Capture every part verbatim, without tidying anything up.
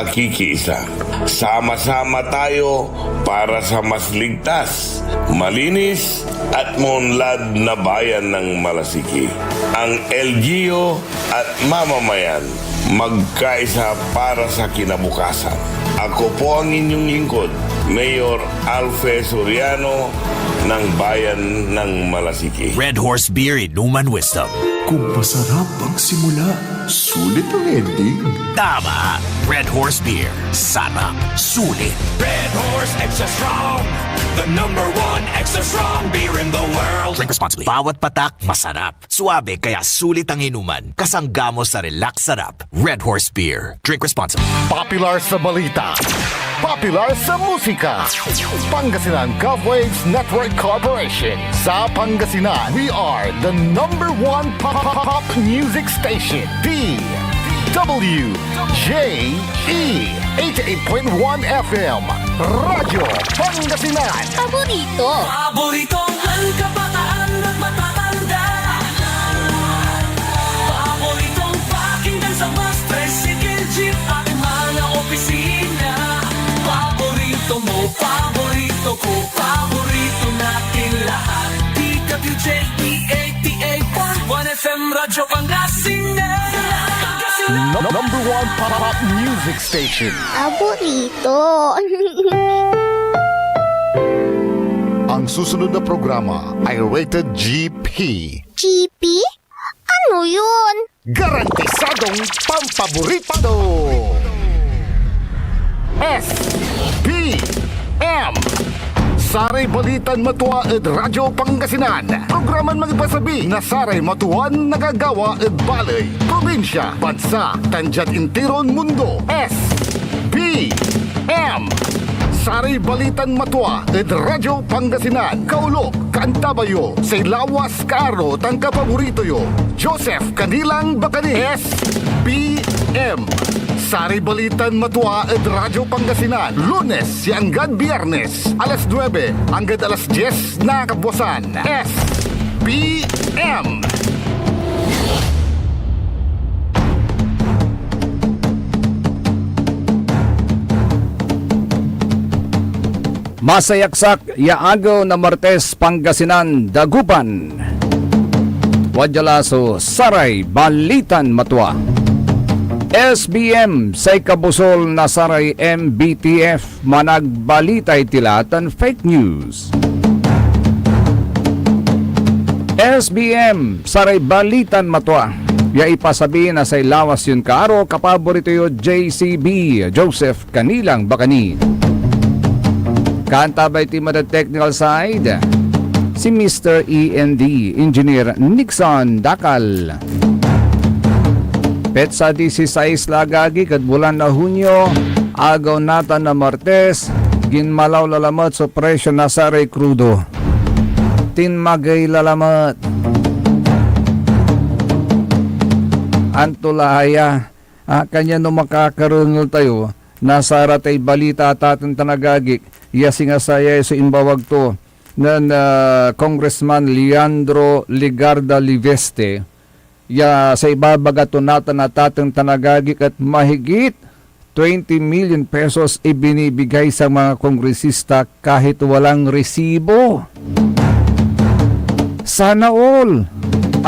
Pakikiisa. Sama-sama tayo para sa mas ligtas, malinis, at maunlad na bayan ng Malasiki. Ang L G U at mamamayan, magkaisa para sa kinabukasan. Ako po ang inyong lingkod, Mayor Alfe Soriano ng Bayan ng Malasiki. Red Horse Beer, inuman wisdom. Kung masarap ang simula, sulit ang ending. Tama! Red Horse Beer, sarap, sulit. Red Horse Extra Strong, the number one extra strong beer in the world. Drink responsibly. Bawat patak, masarap. Suabe, kaya sulit ang inuman. Kasangga mo sa relax sarap. Red Horse Beer. Drink responsibly. Popular sa balita. Popular sa musika. Pangasinan Gov Waves Network Corporation. Sa Pangasinan, we are the number one pop, pop, pop music station. D W J E eighty-eight point one F M. Radyo Pangasinan. Paborito. Paboritong alkabataan ng matatanda. Paboritong pakinggan sa bus, tricycle, jeep at mga opisina. Paborito mo, paborito ko, paborito natin lahat. D W J E eighty-eight point one F M Radyo Pangasinan. No-, number one pop, pop music station. Paborito. Ang susunod na programa ay rated G P. G P? Ano yun? Garantisadong pampaborito. S P M. Saray balitan matua ed Radyo Pangasinan. Programan mangipasabi na saray matuan nagagawa ed baley, probinsya, bansa, tan diad intiron mundo. S P M. Saray balitan matua ed Radyo Pangasinan. Kaolop, kaantabay yo say lawas, kaaro, tan kapaborito yo, Joseph Kanilang Bacani. S P M. Saray balitan matua ed Radyo Pangasinan, Lunes ya anggad Biyernes, alas nuebe anggad alas dies na kabuasan. S P M. Masayaksak ya agew na Martes, Pangasinan, Dagupan. Wadya la so saray balitan matua. S B M, say kabusol na saray M B T F, managbalitay tila tan fake news. S B M, saray balitan matua ya ipasabi na say lawas yon kaaro, kapaborito yo, J C B, Joseph Kanilang Bacani. Kaantabay ti met ed technical side, si Mister E N D, Engineer Nixon Dakal. Petsa disisais la, agagi, ed bulan na Hunyo, agew natan na Martes, ginmalaw la lamet so presyo na saray krudo. Tinmagey la lamet. Anto la aya? Ah, kanyan no makakarengel tayo na saratay balita, atateng tan agagik, ya singa sayay so imbawag to nen, ah, Congressman Leandro Legarda Liveste, ya say ibabaga to natan, atateng tan agagik, et mahigit twenty million pesos ibinibigay sa mga kongresista kahit walang resibo. Sana all!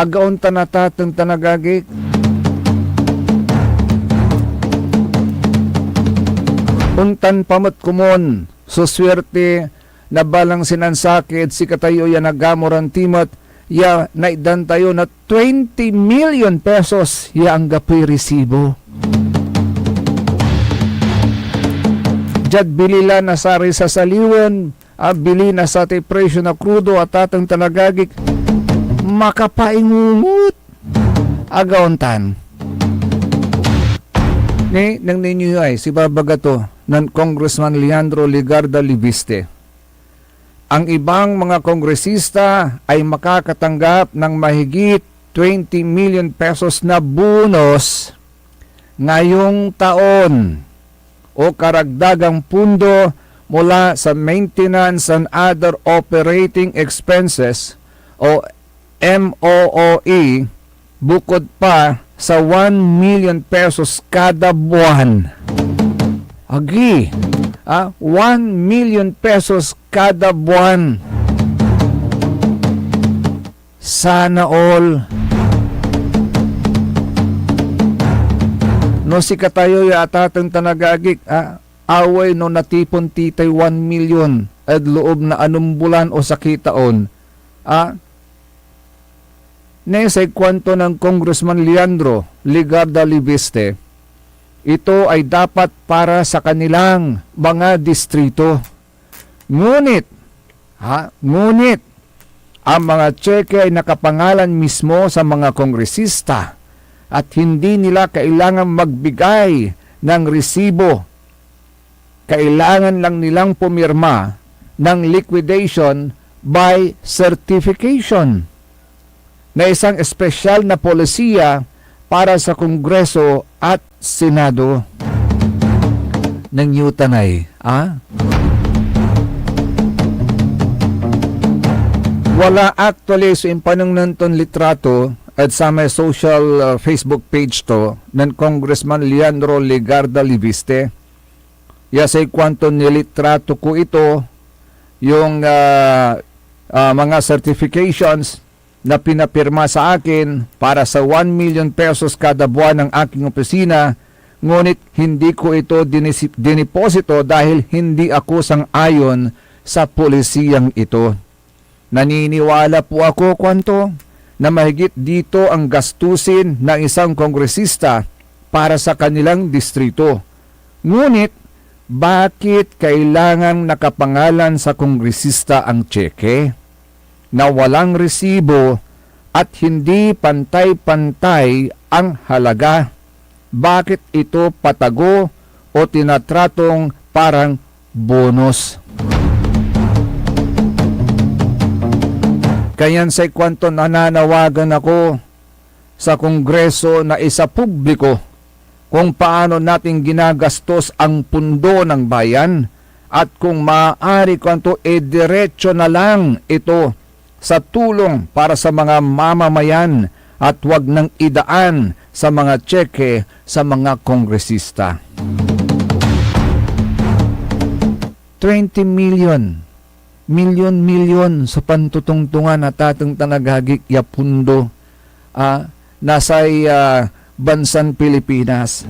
Agaon tan, atateng tan agagik. Ontan pa met komon so suerte na balang sinansakey ed sikatayo ya nagamoran ti met ya naitdan tayo na twenty million pesos ya anggapoy resibo. Diad bili la na saray sasaliwen, a bili na satay presyo na krudo, atateng tan agagik, makapaingungot. Agaon tan. Ni, nengneng yo ay, sibabaga to nen Congressman Leandro Legarda Liviste. Ang ibang mga kongresista ay makakatanggap ng mahigit twenty million pesos na bonus ngayong taon o karagdagang pundo mula sa Maintenance and Other Operating Expenses o M O O E, bukod pa sa one million pesos kada buwan. Agi, ah, one million pesos kada buwan. Sana all. No sikatayo ya atateng tan agagik, ah, away no natipon ti tay one million ed loob na anum bulan o sakey taon, ah, ne say kuanto nen Congressman Leandro Legarda Leviste, ito ay dapat para sa kanilang mga distrito. Ngunit, ha, ngunit, ang mga tseke ay nakapangalan mismo sa mga kongresista at hindi nila kailangan magbigay ng resibo. Kailangan lang nilang pumirma ng liquidation by certification na isang espesyal na polisiya para sa Kongreso at Senado. Nen Yutanay, ah? Wala actually so impanengneng ton litrato ed samay social, uh, Facebook page to nen Congressman Leandro Legarda Leviste. Ya say kuanto nilitrato ko ito, yung, ah, ah, mga certifications na pinapirma sa akin para sa one million pesos kada buwan ng aking opisina, ngunit hindi ko ito dinisi-, diniposito dahil hindi ako sang-ayon sa polisiyang ito. Naniniwala po ako, kuanto, na mahigit dito ang gastusin ng isang kongresista para sa kanilang distrito. Ngunit, bakit kailangang nakapangalan sa kongresista ang tseke na walang resibo at hindi pantay-pantay ang halaga? Bakit ito patago o tinatratong parang bonus? Kanyan say kuanto, nananawagan ako sa Kongreso na isapubliko kung paano natin ginagastos ang pundo ng bayan at kung maaari, kuanto, idiretso na lang ito sa tulong para sa mga mamamayan at wag nang idaan sa mga tseke sa mga kongresista. Twenty million, milyon-milyon so pantotongtongan, atateng tan agagik, ya pundo, ah, na say, ah, bansan Pilipinas.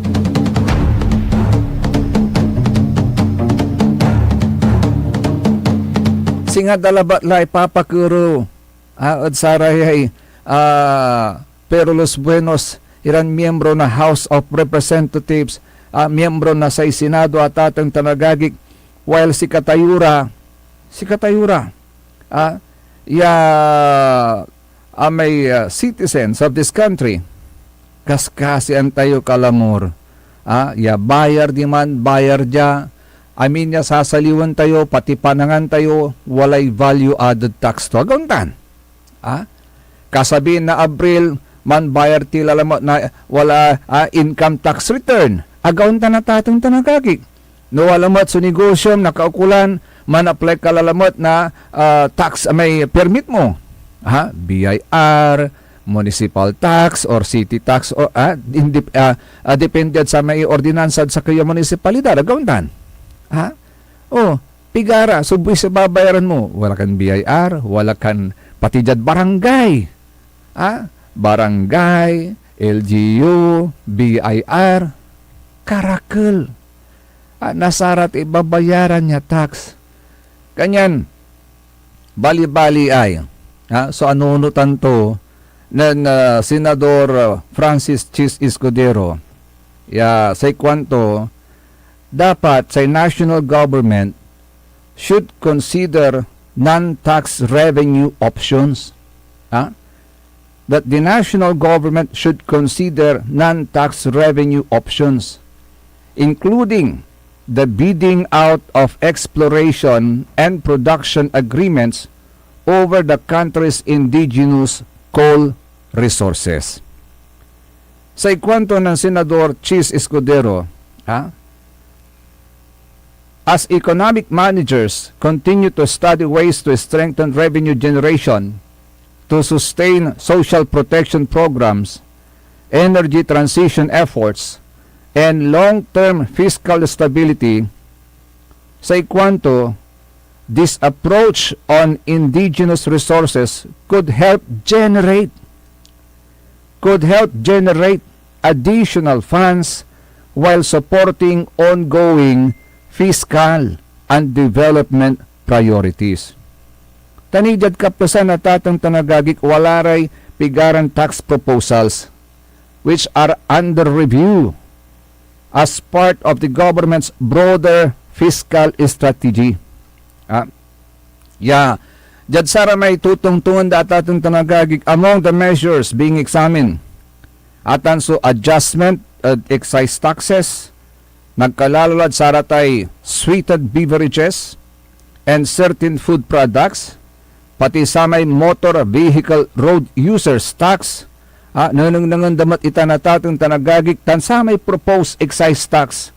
Singa da labat la ipapakerew, ah, ed sarayay, ah, Pero Los Buenos, iran miyembro na House of Representatives, ah, miyembro na say Senado, atateng tan agagik, while sikatayo ra, sikatayo ra, ah, ya, ah, may, ah, citizens of this country, kaskasian tayo, kalamor. Ah, ya bayar diman, bayar dia, amin ya sasaliwen tayo, pati panangan tayo, walay value added tax to. Agaw tan. Ah, kasabi na Abril, manbayar ti lalamet na wala, ah, income tax return. Agaw tan, atateng tan agagik. No wala met so negosyom, nakaukolan, man-apply ka lalamet na, ah, tax, ah, may permit mo. Ha? B I R, municipal tax, or city tax, or, ah, hindi, ah, ah, depende sa may ordinansa sa kayo munisipalidad. Agaw tan. Ha? Oh, pigara so buis a babayaran mo? Wala kan B I R, wala kan pati diad barangay. Ah, barangay, L G U, B I R, karakel. Ah, nasarat ibabayaran ya tax. Kanyan, bali-bali ay, ah, so anunotan to nen, ah, Senador, ah, Francis Chiz Escudero. Ya, say kuanto, dapat say national government should consider non-tax revenue options. Ha? That the national government should consider non-tax revenue options, including the bidding out of exploration and production agreements over the country's indigenous coal resources. Say kuanto nen Senador Chiz Escudero, ha? As economic managers continue to study ways to strengthen revenue generation, to sustain social protection programs, energy transition efforts, and long-term fiscal stability, say kuanto, this approach on indigenous resources could help generate could help generate additional funds while supporting ongoing fiscal and development priorities. Ta ni diad kapesan, atateng tan agagik, wala ray pigaran tax proposals which are under review as part of the government's broader fiscal strategy. Ah, ya, diad saramay totongtongen da, atateng tan agagik, among the measures being examined, atan so adjustment ed excise taxes, nagkalalo lad saratay sweetened beverages and certain food products, pati samay motor vehicle road users tax, ah, nenengnengen da met itan, atateng tan agagik, tan samay proposed excise tax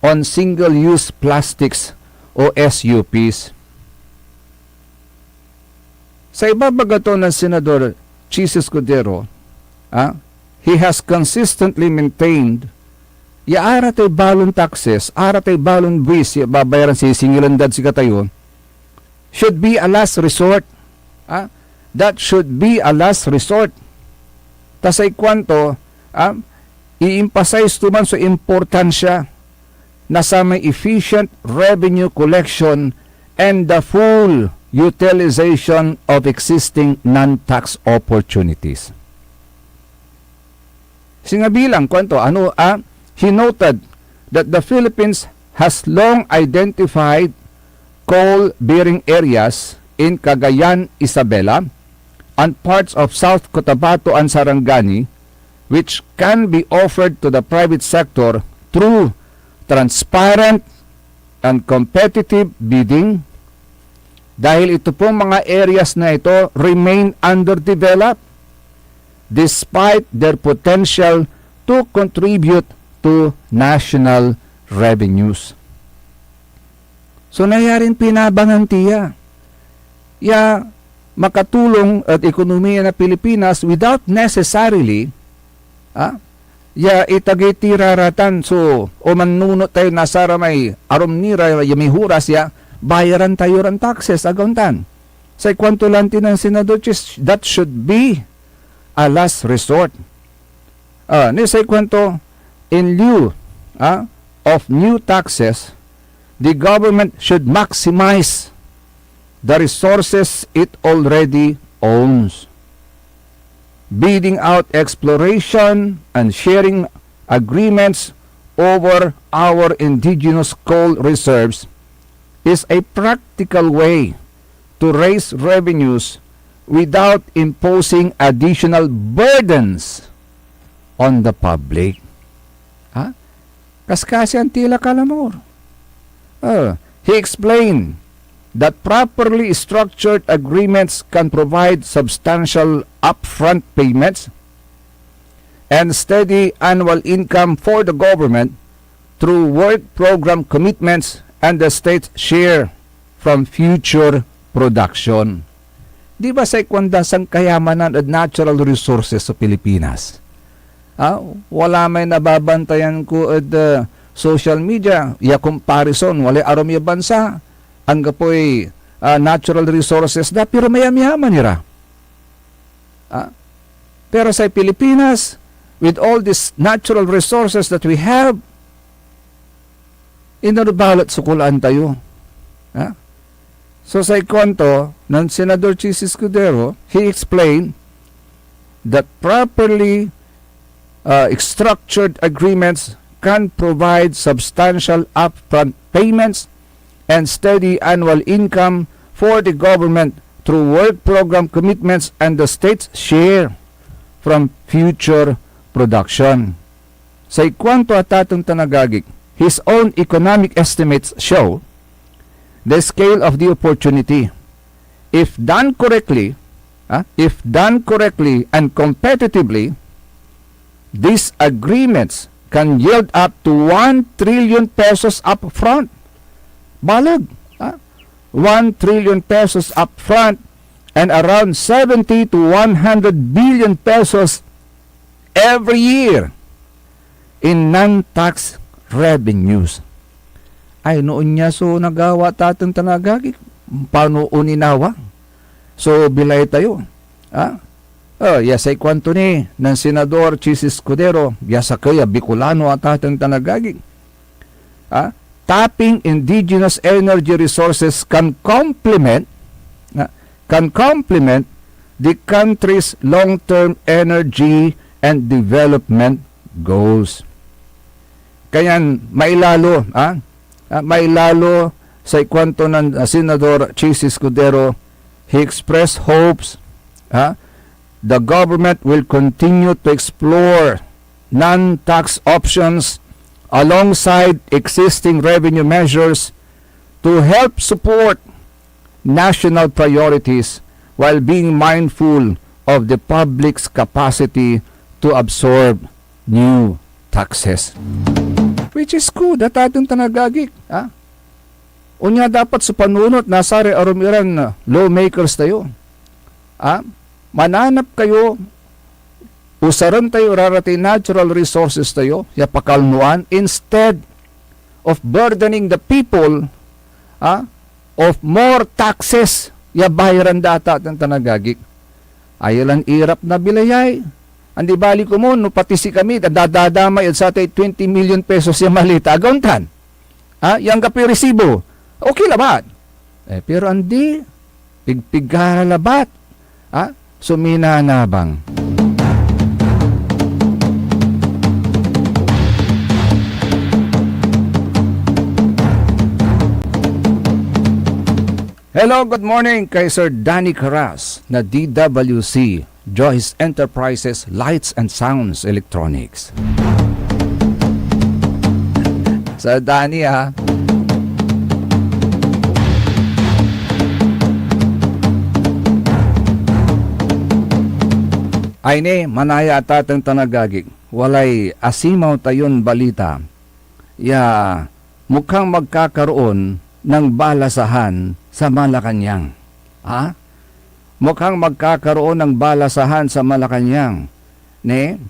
on single-use plastics o S U Ps. Sa ibabaga to nen Senador Chiz Escudero, ah, he has consistently maintained ya aratay balon taxes, aratay balon buwis ya babayaran, sisingilen dad sikatayo, should be a last resort. Ah, that should be a last resort. Ta say kuanto, ah, i-emphasize to man so importansya na samay efficient revenue collection and the full utilization of existing non-tax opportunities. Singa bilang, kuanto, ano, ah, he noted that the Philippines has long identified coal-bearing areas in Cagayan, Isabela, and parts of South Cotabato and Sarangani, which can be offered to the private sector through transparent and competitive bidding, dahil ito pong mga areas na ito remain underdeveloped despite their potential to contribute to national revenues. So, nayarin pinabangan ti ya, ya makatulong ed ekonomiya na Pilipinas without necessarily, ah, ya itagey ti raratan so, o mannunot tayo na saramay arum ni ra ya mihoras ya bayaran tayo ran taxes, agaw tan. Say kuanto lanti nen Senador Chiz, that should be a last resort. Ah, ni say kuanto, in lieu, ah, of new taxes, the government should maximize the resources it already owns. Bidding out exploration and sharing agreements over our indigenous coal reserves is a practical way to raise revenues without imposing additional burdens on the public. Ha? Kaskasi anti la kalamor. Uh, he explained that properly structured agreements can provide substantial upfront payments and steady annual income for the government through work program commitments and the state's share from future production. Di ba say kuanda, sankayamanan ed natural resources so Pilipinas? Ah, wala may nababantayan ko ed, ah, social media ya comparison, walay arum ya bansa, anggapoy, ah, natural resources da, pero mayamyaman ira. Ah, pero say Pilipinas, with all these natural resources that we have, inano balet so kulaan tayo? Ah? So, say kuanto nen Senador Chiz Escudero, he explained that properly, uh, structured agreements can provide substantial upfront payments and steady annual income for the government through work program commitments and the state's share from future production. Say kuanto, atateng tan agagik, his own economic estimates show the scale of the opportunity. If done correctly, ah, if done correctly and competitively, these agreements can yield up to one trillion pesos upfront. Baleg, ah, one trillion pesos upfront and around seventy to one hundred billion pesos every year. in non-tax revenues. Ay, no onya so nagawa, taten tan agagi, paano oninawa so bilay tayo? Ah? Oh, ya say kuanto ni nen Senador Chiz Escudero, ya sakey a Bicolano a taten tan agagi. Ah? Tapping indigenous energy resources can complement, ah, can complement the country's long-term energy and development goals. Kanyan mailalo, ah, ah, mailalo say kuanto nen, ah, Senador Chiz Escudero, he expressed hopes, ah, the government will continue to explore non-tax options alongside existing revenue measures to help support national priorities while being mindful of the public's capacity to absorb new taxes. Which is good, ataten tan agagik, ah. Onya dapat so panunot na saray arum iran, ah, lawmakers tayo. Ah, mananap kayo, usaren tayo raratay natural resources tayo, ya pakalnoan, instead of burdening the people, ah, of more taxes ya bayaran da, ataten tan agagik. Aya lan irap na bilayay. Andi bali komun no pati sikami dadadamay ed satay twenty million pesos ya maleta, agaw tan. Ah, ya anggapoy resibo. Okay labat. Eh, pero andi, pigpigara labat. Ah, so minanabang. Hello, good morning kay Sir Danny Caras na D W C, Joyce Enterprises Lights and Sounds Electronics. Sir Danny, ah. Ay ni, manaya, ataten tan agagik. Walay asimaw tayon balita ya mukhang magkakaroon ng balasahan sa Malacañang. Ha? Mukhang magkakaroon ng balasahan sa Malacañang. Ne?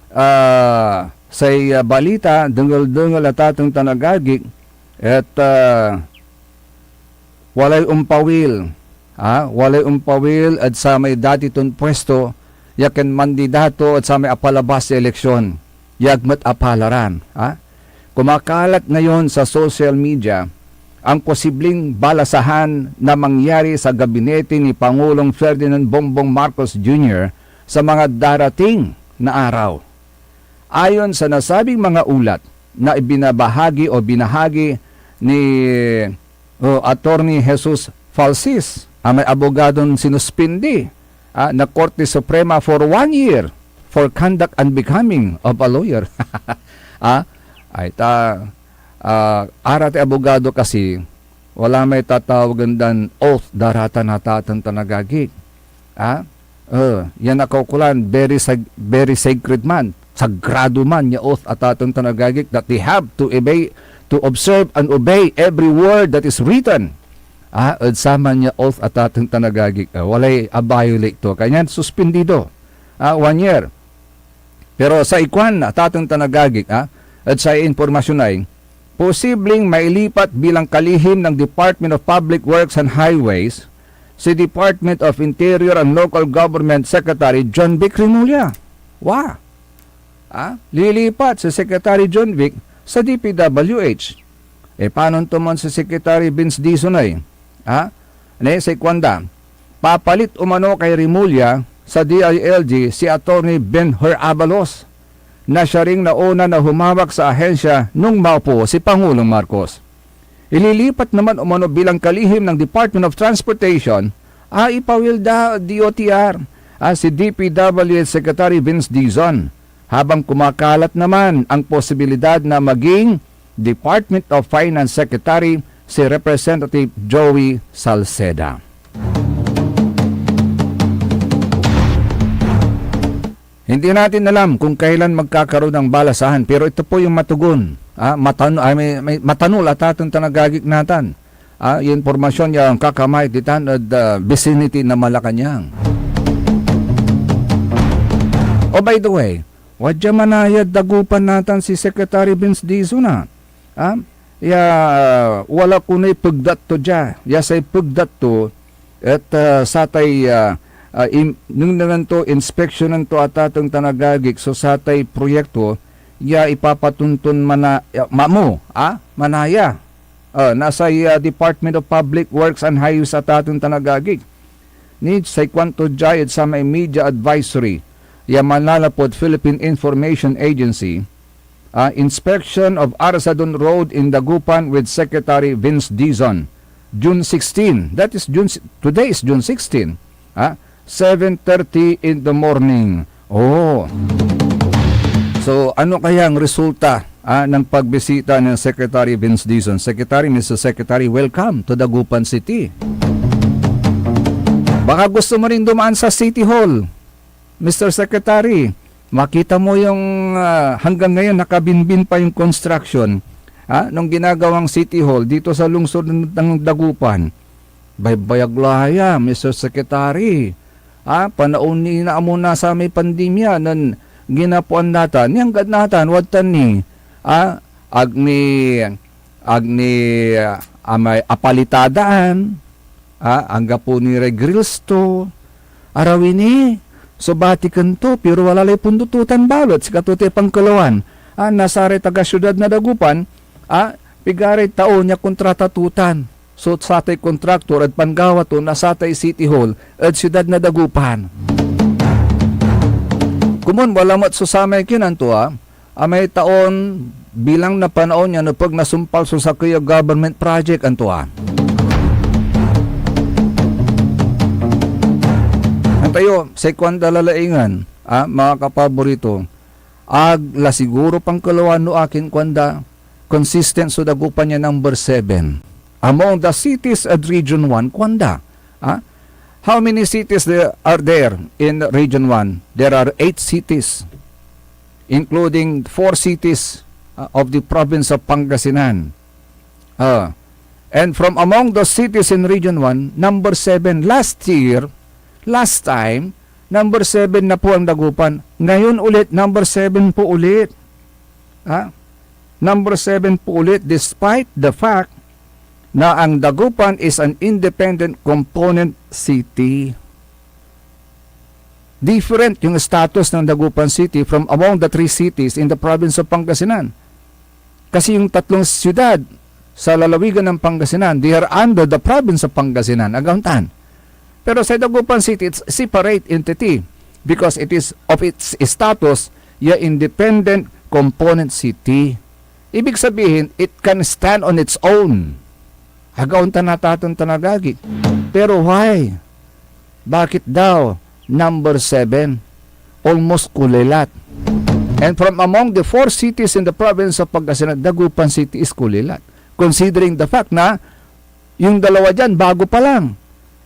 Ah, say, ah, balita, dengel-dengel, ataten tan agagik, et, ah, walay ompawil, ah, walay ompawil ed samay dati ton puesto ya kanmandidato ed samay apalabas ya eleksyon, ya ag met apala ra, ah. Kumakalat ngayon sa social media ang posibleng balasahan na mangyari sa gabinete ni Pangulong Ferdinand Bongbong Marcos Junior sa mga darating na araw. Ayon sa nasabing mga ulat na ibinabahagi o binahagi ni, o, Attorney Jesus Falsis, a may abogadon sinuspindi, ah, na Korte Suprema for one year for conduct unbecoming of a lawyer. Ah, ay ta, ah, aratay abogado kasi, wala may tatawagen dan oath da ratan, ataten tan agagik. Ah? Eh, yan a Kaukolan, very sag-, very sacred man, sagrado man ya oath, ataten tan agagik, that they have to obey, to observe and obey every word that is written. Ah, ed saman ya oath, ataten tan agagik. Eh, walay a-violate to. Kanyan suspindido. Ah, one year. Pero say kuan, ataten tan agagik, ah, ed say impormasyon ay, posibleng mailipat bilang kalihim ng Department of Public Works and Highways si Department of Interior and Local Government Secretary Jonvic Remulla. Wa! Ah, lilipat si Secretary Jonvic sa D P W H. E, panon to man si Secretary Vince Dizon ay? Ha? Ne, say kuanda, papalit umano kay Remulla sa D I L G si Attorney Ben-Hur Abalos, na siya ring nauna na humawak sa ahensya nung maupo si Pangulong Marcos. Ililipat naman umano bilang kalihim ng Department of Transportation, a ipawil da D O T R, ah, si D P W H Secretary Vince Dizon, habang kumakalat naman ang posibilidad na maging Department of Finance Secretary si Representative Joey Salceda. Hindi natin alam kung kailan magkakaroon ng balasahan, pero ito po yung matugon, ah, matano-, ah, may, may matanol, ataten tan agagik natan. Ah, yung impormasyon ya angkakamay ditan ed, ah, vicinity na Malacañang. Oh, by the way, Wadya manayad Dagupan natan si Secretary Vince Dizon, a. A, ya, wala konoy pegdat to dia. Ya say pegdat to et, a, satay, a, a, im-, nengnengen to, inspeksyonen to, atateng tan agagik, so satay proyekto ya ipapatonton mana-, ya, mamo, a, manaya. A, na say, a, Department of Public Works and Highways, atateng tan agagik. Ni say kuanto dia ed samay media advisory ya manlalapud Philippine Information Agency, a, inspection of Arsadon Road in Dagupan with Secretary Vince Dizon, June sixteen. That is June, today is June sixteen. A, seven thirty in the morning. Oh. So, ano kaya ang resulta, a, ng pagbisita ng Secretary Vince Dizon? Secretary, Mister Secretary, welcome to Dagupan City. Baka gusto mo rin dumaan sa City Hall, Mister Secretary. Makita mo yung, a, hanggang ngayon nakabinbin pa yung construction, a, nung ginagawang City Hall dito sa lungsod ng, ng Dagupan. Baybayag la ya, Mister Secretary. A, panaon ni naamon na samay pandemya nen ginapoan natan, ni anggad natan, wadtan ni, a, ag ni, ag ni, a, amay apalitadaan, a, anggapo ni ray grills to, arawi ni, so batiken to, pero wala lay pondo to tan balet, sikato tay pankelawan, a, na saray taga siudad na Dagupan, a, pigaray taon ya kontrata to tan. So, satay kontraktor ed panggawa to na satay City Hall ed siudad na Dagupan. Komon, wala met so samay kien, anto, a, amay taon bilang na panaon ya nepeg nasumpal so sakey a government project, anto, a. Antayo, say kuanda lalaingen, a, mga kapaborito, ag la siguro pankelawan no akin kuanda, consistent so Dagupan ya number seven. Among the cities at Region one, kuanda, a, how many cities there are there in Region one? There are eight cities, including four cities, uh, of the province of Pangasinan. Uh, and from among the cities in Region one, number seven last year, last time, number seven na po ang Dagupan. Ngayon ulit, number seven po ulit. Ha? Number seven po ulit, despite the fact na ang Dagupan is an independent component city. Different yung status ng Dagupan City from among the three cities in the province of Pangasinan. Kasi yung tatlong siyudad sa lalawigan ng Pangasinan, they are under the province of Pangasinan, agauntan. Pero sa Dagupan City, it's separate entity because it is of its status ya independent component city. Ibig sabihin, it can stand on its own. Agauntan na tatang tan agagi. Pero why? Bakit daw number seven? Almost kulilat. And from among the four cities in the province of Pangasinan, Dagupan City is kulilat. Considering the fact na yung dalawa dyan, bago pa lang.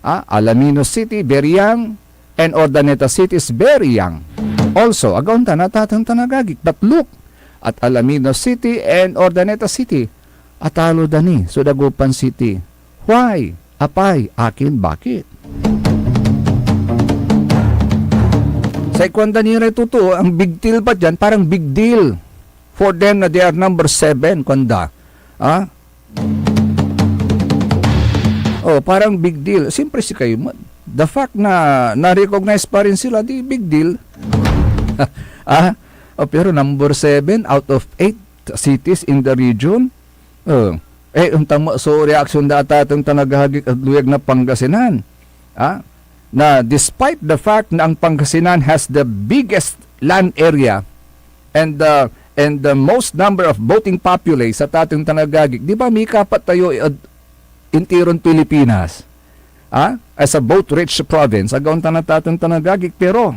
Ah, Alaminos City, very young, and Urdaneta City is very young. Also, agauntan na tatang tan agagi. But look at Alaminos City and Urdaneta City. Atalo da ni so Dagupan City. Why? Apay, akin, bakit? Say kuanda ni ray totoo, ang big deal pa dyan, parang big deal for them na they are number seven, kuanda. Ah? Oh, parang big deal. Siyempre, si kayo, ma-, the fact na na-recognize pa rin sila, di big deal. Ah? Oh, pero number seven out of eight cities in the region, oh, eh, ontan mo so reaksyon da tatang tan agagi ed luyag na Pangasinan. Ah? Na despite the fact na ang Pangasinan has the biggest land area and the, and the most number of voting populace sa tatang tan agagi, di ba mikapat tayo ed intiron Pilipinas? Ah? As a vote-rich province, agauntan na tatang tan agagi, pero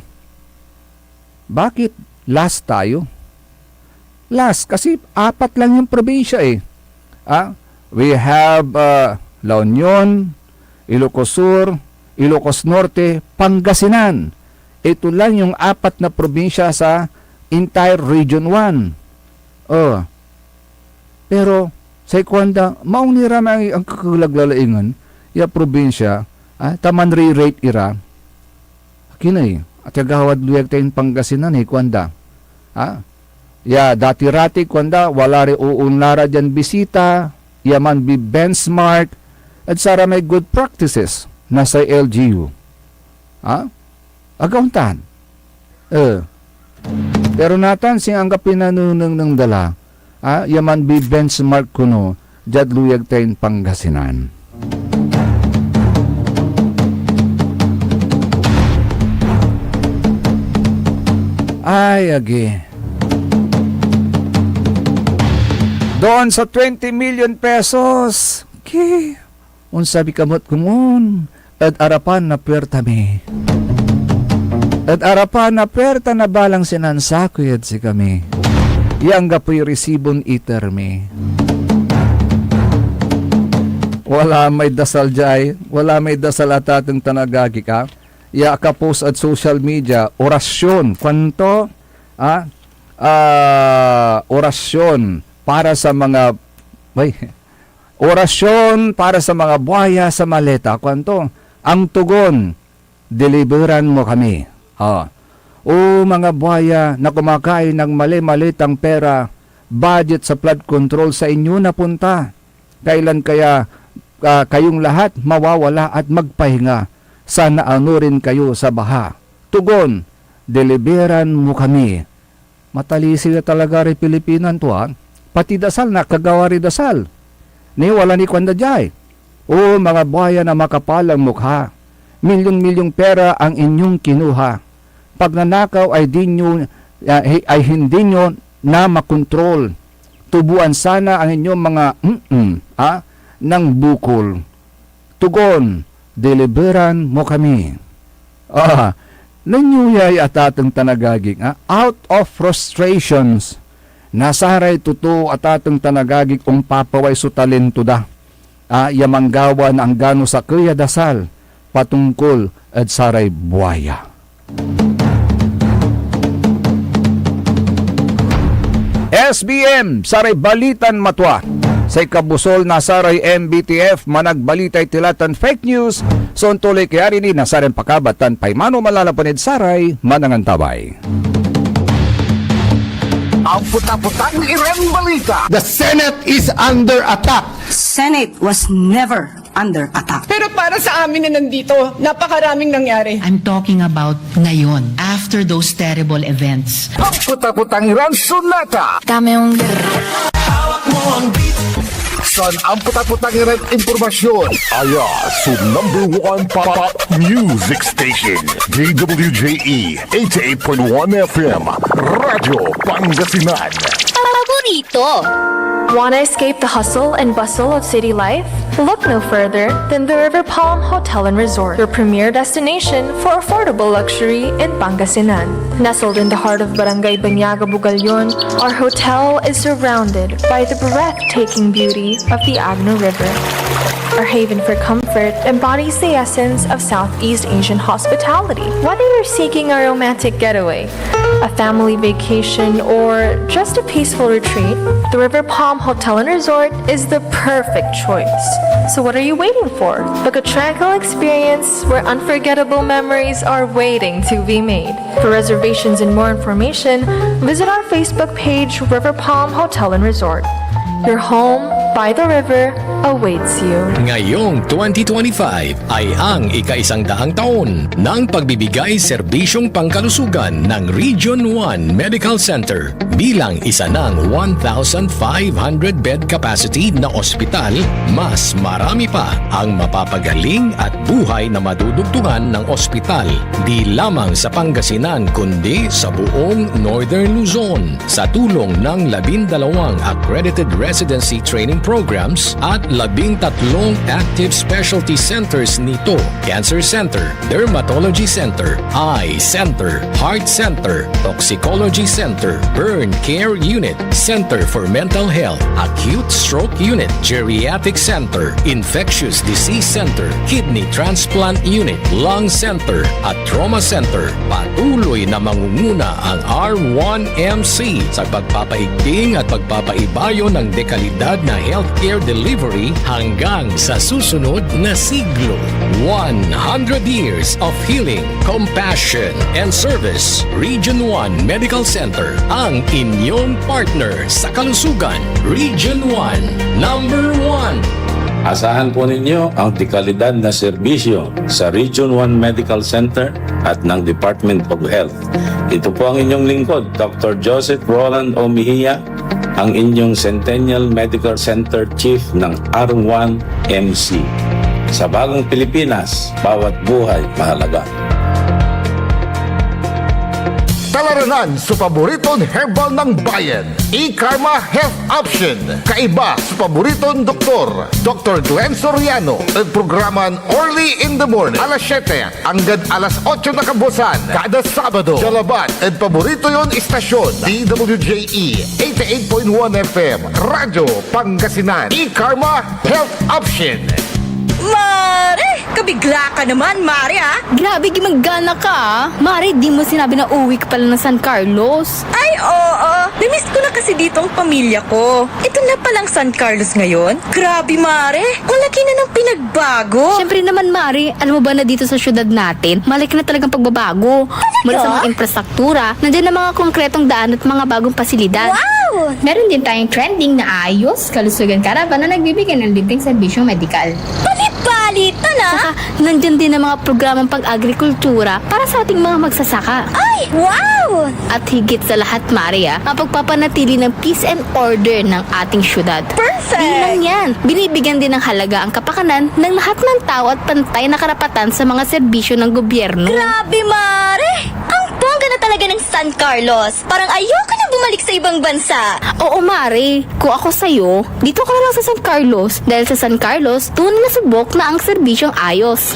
bakit last tayo? Last, kasi apat lang yung probinsya eh. Ah, we have, ah, La Union, Ilocos Sur, Ilocos Norte, Pangasinan. Ito lang yung apat na probinsya sa entire Region one. Oh. Pero, say kuanda, maong ni ra may ang kakelag lalaingan ya probinsya, ah, ta manre-rate ira. Akin ay, at agawad luyag tayon Pangasinan, eh, kuanda. Ha? Ya dati-rati, kuanda, wala ray oonla ra dian bisita, ya manbi-benchmark ed saramay good practices na say L G U. Ha? Aga ontan. Eh. Pero natan, singa anggapoy nanenengneng da la, ah, ya manbi-benchmark kono diad luyag tayon Pangasinan. Ay, agi. Doon sa twenty million pesos, ki, onsabi ka met komun ed arapan na puerta mi. Ed arapan na puerta na balang sinansakey ed sikami, ya anggapoy resibon iter mi. Wala may dasal diay, wala may dasal a tateng tan agagi ka, ya akapost ed social media, orasyon, kuanto, ah, ah, orasyon para sa mga, ay, orasyon para sa mga buaya sa maleta, kuanto, ang tugon, deliberan mo kami. Ah. O mga buaya na kumakain ng mali-malitang pera, budget sa flood control sa inyo napunta. Kailan kaya, ah, kayong lahat mawawala at magpahinga? Sana ano rin kayo sa baha. Tugon, deliberan mo kami. Matalisiw ya talaga ray Pilipinan to, ah. Pati dasal, nakagawa ray dasal. Ni wala ni kuanda diay, "O mga buaya na makapalang mukha, milyon-milyong pera ang inyong kinuha. Pagnanakaw ay di nyo, ah, hi-, ay hindi nyo na makontrol. Tubuan sana ang inyong mga mm, ah, ng bukol." Tugon, deliberan mo kami. Ah, nanyuyay atateng tan agagik, ah, out of frustrations na saray totoo atateng tan agagik ompapaway so talento da, ah, ya manggawa na anggano sakey a dasal patungkol ed saray buaya. S B M, saray balitan matua. Say kabusol na saray M B T F, managbalitay tila tan fake news, so ontuloy kayari ni na saray pakabat tan paimano malalapan ed saray manangantabay. Ang puta-putang Iran Balita. The Senate is under attack. Senate was never under attack. Pero para sa amin na nandito, napakaraming nangyari. I'm talking about ngayon, after those terrible events. Ang puta-putang Iran Sunata. Dame yung San ang puta-putang Iran impormasyon? Aya so number one pop music station, D W J E eighty-eight point one F M, Radyo Pangasinan. Paborito. Want to escape the hustle and bustle of city life? Look no further than the River Palm Hotel and Resort, your premier destination for affordable luxury in Pangasinan. Nestled in the heart of Barangay Banyaga, Bugallon, our hotel is surrounded by the breathtaking beauty of the Agno River. Our haven for comfort embodies the essence of Southeast Asian hospitality. Whether you're seeking a romantic getaway, a family vacation, or just a peaceful retreat, the River Palm Hotel and Resort is the perfect choice. So what are you waiting for? Book a tranquil experience where unforgettable memories are waiting to be made. For reservations and more information, visit our Facebook page, River Palm Hotel and Resort. Your home by the river awaits you. Ngayong twenty twenty-five ay ang ikaisang daang taon ng pagbibigay serbisyong pangkalusugan ng Region one Medical Center. Bilang isa ng one thousand five hundred bed capacity na ospital, mas marami pa ang mapapagaling at buhay na madudugtungan ng ospital, di lamang sa Pangasinan kundi sa buong Northern Luzon. Sa tulong ng labindalawang accredited residency training programs at labintatlong active specialty centers nito, Cancer Center, Dermatology Center, Eye Center, Heart Center, Toxicology Center, Burn Care Unit, Center for Mental Health, Acute Stroke Unit, Geriatric Center, Infectious Disease Center, Kidney Transplant Unit, Lung Center, at Trauma Center. Patuloy na mangunguna ang R one M C sa pagpapaigting at pagpapaibayo ng dekalidad na healthcare delivery hanggang sa susunod na siglo. One hundred years of healing, compassion, and service. Region One Medical Center, ang inyong partner sa kalusugan. Region One, number one. Asahan po ninyo ang dekalidad na serbisyo sa Region One Medical Center at ng Department of Health. Ito po ang inyong lingkod, Doktor Joseph Roland O. Mejia, ang inyong Centennial Medical Center Chief ng R one M C. Sa bagong Pilipinas, bawat buhay mahalaga. Talaranan so paboriton herbal ng bayan, E-Karma Health Option. Kaiba so paboriton doktor, Doktor Glenn Soriano, ed programan Early in the Morning, alas siyete anggad alas otso na kabuasan, kada Sabado. Dia labat ed paborito yon istasyon, D W J E eighty-eight point one F M, Radyo Pangasinan. E-Karma Health Option. Mare! Kabigla ka naman, Mare, ah! Grabe, gimanggana ka, ah! Mare, di mo sinabi na uwi ka pala ng San Carlos. Ay, oo. Namiss ko na kasi dito ang pamilya ko. Ito na palang San Carlos ngayon. Grabe, Mare. Ang laki na ng pinagbago. Siyempre naman, Mare. Alam mo ba na dito sa syudad natin, malaki na talagang pagbabago. Talaga? Mula sa mga infrastruktura, nandiyan na mga konkretong daan at mga bagong pasilidad. Wow! Meron din tayong trending na ayos, kalusugan caravan na nagbibigay ng libreng serbisyong medikal. Bali-bali, tala! Saka, nandiyan din ang mga programang pag-agrikultura para sa ating mga magsasaka. Ay, wow! At higit sa lahat, Mare, ah, ang pagpapanatili ng peace and order ng ating syudad. Perfect! Di lang yan, binibigyan din ng halaga ang kapakanan ng lahat ng tao at pantay na karapatan sa mga serbisyo ng gobyerno. Grabe, Mare! Ang bongga na talaga ng San Carlos! Parang ayoko na bumalik sa ibang bansa! Oo, Mare. Kung ako sa'yo, dito ka na lang sa San Carlos, dahil sa San Carlos, tunay na subok na ang serbisyong ayos.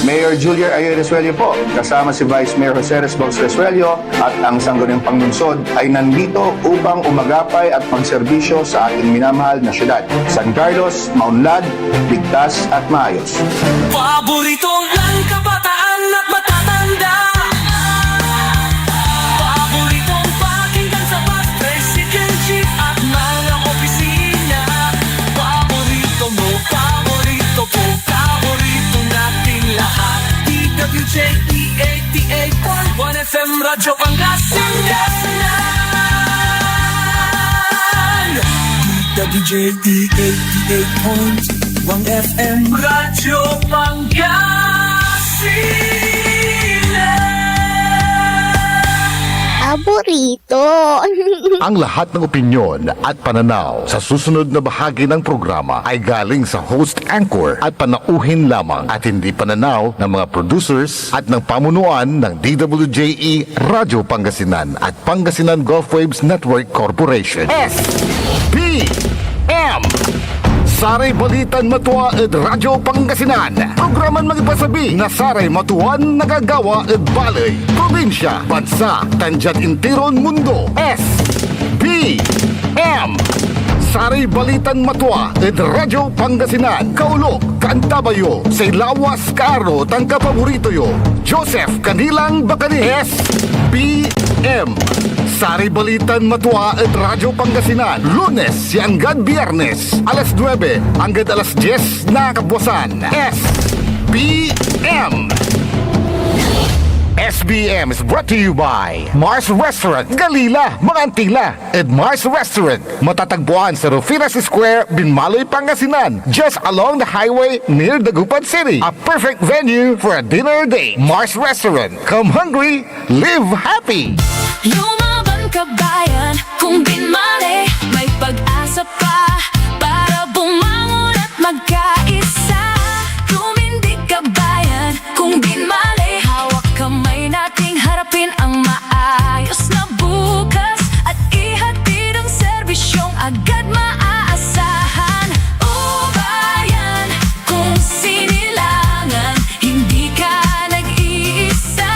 Mayor Julian Ayo Resuello po, kasama si Vice Mayor Jose Response Resuello at ang sangguniang panlungsod ay nandito upang umagapay at magserbisyo sa ating minamahal na syudad. San Carlos, maunlad, ligtas at maayos. Paborito ng kabataan at matatanda. Paboritong pakinggan sa bus, tricycle, jeep at mga opisina. Paborito mo, paborito ko, paborito nating lahat. D W J E eighty-eight point one F M Radyo Pangasinan. D W J E eighty-eight point one F M Radyo Pangasinan. Paborito. Ang lahat ng opinyon at pananaw sa susunod na bahagi ng programa ay galing sa host anchor at panauhin lamang at hindi pananaw ng mga producers at ng pamunuan ng D W J E Radyo Pangasinan at Pangasinan Gulf Waves Network Corporation. S P M. Saray balitan matua ed Radyo Pangasinan. Programan mangipasabi na saray matuan nagagawa ed baley, probinsya, bansa, tan diad intiron mundo. S P M. Saray balitan matua ed Radyo Pangasinan. Kaolok, kaantabayo, say lawas, kaaro, tan kapaborito yo, Joseph Canilang Bacani. S P M. Saray balitan matua ed Radyo Pangasinan, Lunes ya anggad Biyernes, alas nuebe anggad alas dies na kabuasan. S P M. S B M is brought to you by Mars Restaurant, Galila, mga Antila, ed Mars Restaurant. Matatagpuan sa Rufinas Square, Binmaloy, Pangasinan, just along the highway near Dagupan City. A perfect venue for a dinner date. Mars Restaurant. Come hungry, live happy. Lumaban, kabayan, kung binmali, may pag-asa pa para bumangon at magkaisa. Tumindig, kabayan, kung binmali, hawak kamay nating harapin ang maayos na bukas at ihatid ang serbisyong agad maaasahan. O bayan, kung sinilangan, hindi ka nag-iisa,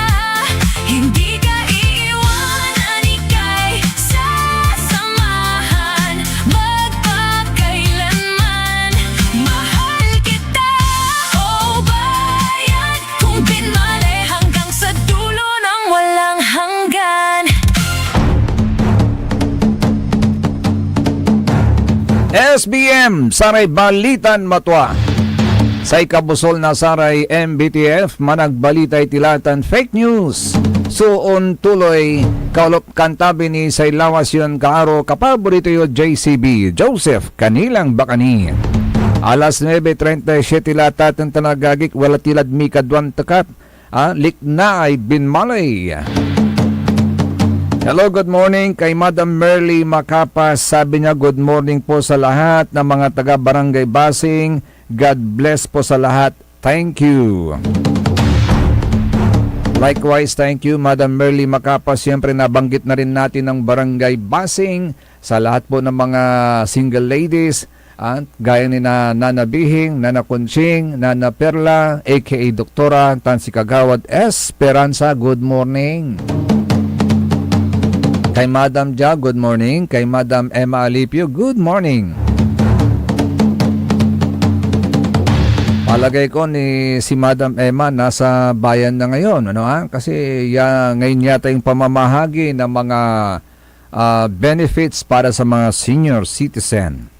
hindi ka iiwanan, ika'y sasamahan, magpakailanman. Mahal S B M, saray balitan matua. Say kabusol na saray M B T F, managbalita iti la tan fake news. So, ontuloy, kaolop kantabi ni say lawas yon kaaro, kapaborito yo, J C B, Joseph Canilang Bacani. Alas nuebe treinta y siete la, taten tan agagik, wala ti lad mikaduan tekap. Ah, likna ay binmaley. Hello, good morning kay Madam Merly Macapas. Sabi niya, "Good morning po sa lahat ng mga taga Barangay Basing. God bless po sa lahat. Thank you." Likewise, thank you, Madam Merly Macapas. Siyempre, nabanggit na rin natin ang Barangay Basing. Sa lahat po ng mga single ladies, ah, gaya ni na, Nana Bihing, Nana Conching, Nana Perla, A K A Doktora, tan si Kagawad Esperanza, good morning. Kay Madam Ja, good morning. Kay Madam Emma Alipio, good morning. Palagay ko ni si Madam Emma nasa bayan na ngayon, ano, ha? Kasi ya, ngayon yata yung pamamahagi ng mga ah, benefits para sa mga senior citizen.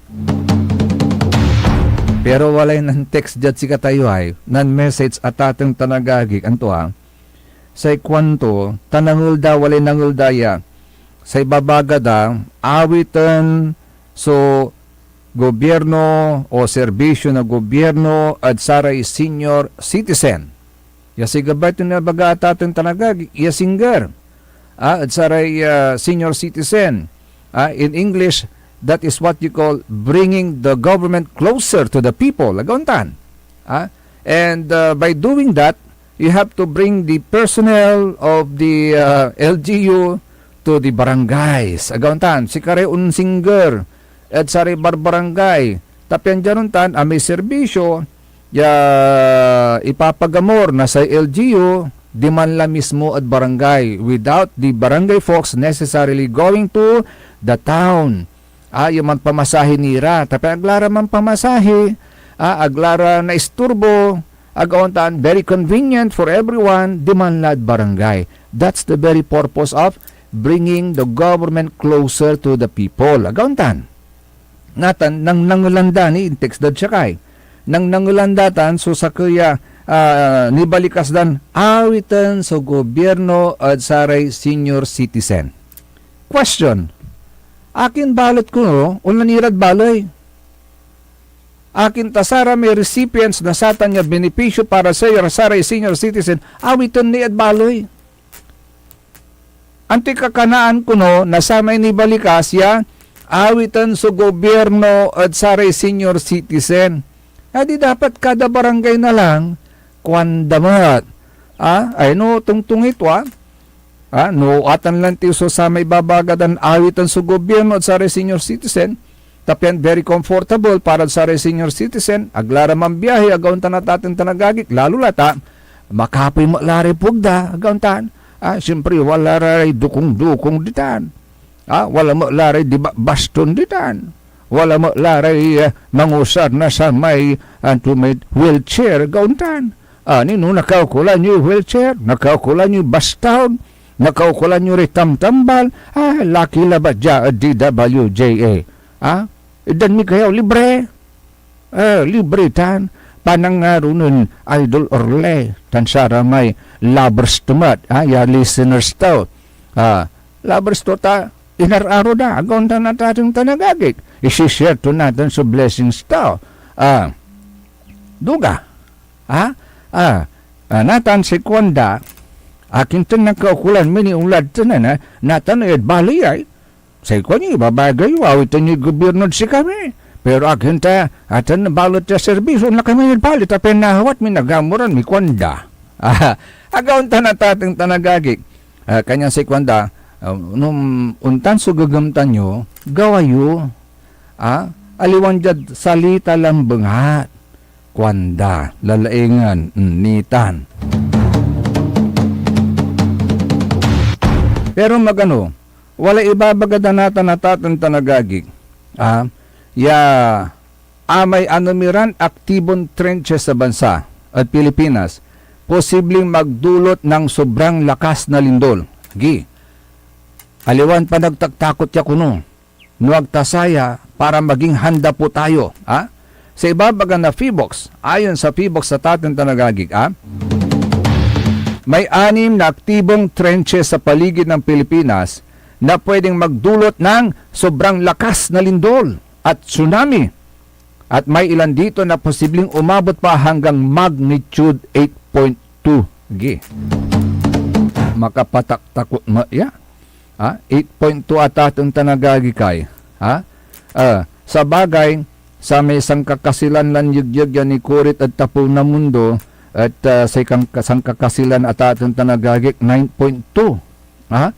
Pero walay nan-text diad sikatayo ay, nan-message a taten tan agagik, anto, ah? Say kuanto, ta nangel da, walay nangel da ya. Say babaga da, awiten so gobyerno o serbisyo na gobyerno ed saray senior citizen. Ya sigabay ton ibaga a taten tan agagik, ya singer, ah, ed saray, ah, senior citizen. Ah, in English, that is what you call bringing the government closer to the people. Agaw tan. Ah, and, ah, by doing that, you have to bring the personnel of the, ah, L G U to the barangays. Agaw tan, sikaray onsinger ed saray barbarangay. Ta pian diad ontan, amay serbisyo ya ipapagamur na say L G U, diman la mismo ed barangay. Without the barangay folks necessarily going to the town. Ah, ya manpamasahe ni ra. Ta pian ag la ra manpamasahe, ah, ag la ra naisturbo, ag ontan, very convenient for everyone, diman lad barangay. That's the very purpose of bringing the government closer to the people. Agaw tan. Natan, nangnangelan da ni index dad siakay. Nangnangelan da tan so sakey a, ah, nibalikas dan awiten so gobyerno ed saray senior citizen. Question, akin balet kono, onla ni rad baley? Akin ta saramay recipients na satan ya benepisyo para sa saray senior citizen, awiten ni ed baley? Antoy kakanaan kono na samay nibalikas ya awiten so gobyerno ed saray senior citizen? Adi dapat kada barangay na lang, kuanda met. Ah, ay no, tongtong ito, ah. Ah, no, atan lanti so samay babaga dan awiten so gobyerno ed saray senior citizen, ta pian very comfortable para saray senior citizen, ag la ra manbiahe, agaw tan a taten tan agagik, lalo la ta makapoy met la ray pueg da, agaw tan. Ah, siyempre, wala ray dukong-dukong ditan. Ah, wala met la ray diba-, baston ditan. Wala met la ray, ah, mangusar na samay, anto may wheelchair, agaw tan. Ah, ni no nakaukolan yoy wheelchair, nakaukolan yoy baston, nakaukolan yo ray tamtambal, ah, laki labat dia ed D W J A. Ah, itdan mi kayo libre. Eh, libre tan panangaro nen Idol Orle tan saramay lovers to met, ah, ya listeners to. Ah, lovers to ta, inararo da, agaw tan a taten tan agagik. Isi-share to natan so blessings to. Ah, duga. Ah, ah, ah, natan si kuanda, akin tan nakaukolan mi ni onlad tan, ah, natan ed baley ay. Say kuan yo, ibabaga yo, awiten yoy gobyerno ed sikami. Pero akin ta, atan balet ya serbisyo, onla kami ed baley, ta pian nahawat mi, nagamuran mi, kuanda. Ah, agaw tan a taten tan agagik. Ah, kanyan say kuanda, ah, no ontan so gegemtan yo, gawa yo. Ah, aliwan diad salita lan bengat, kuanda, lalaingan, mm, nitan. Pero magano, walay ibabaga da natan a taten tan agagik, ah, ya amay anom iran aktibon trenches sa bansa ed Pilipinas, posibleng magdulot ng sobrang lakas na lindol. Agi, aliwan panagtaktakot ya kono. No ag ta saya, para maging handa po tayo, ha? Sa ibabaga na PHIVOLCS, ayon sa PHIVOLCS, sa taten tan agagik, ha? May anim na aktibong trenches sa paligid ng Pilipinas na pwedeng magdulot ng sobrang lakas na lindol at tsunami. At may ilan dito na posibleng umabot pa hanggang magnitude eight point two. Gi. Makapataktakot mo ya. Ha? Eight point two ata ton tanagagi kay. Ha? Ah, sa bagay, sa may sangkakasilan lan yegyeg ya nikorit ed tapew na mundo, et, ah, say kang-, sangkakasilan ata ton tanagagik, nine point two. Ha?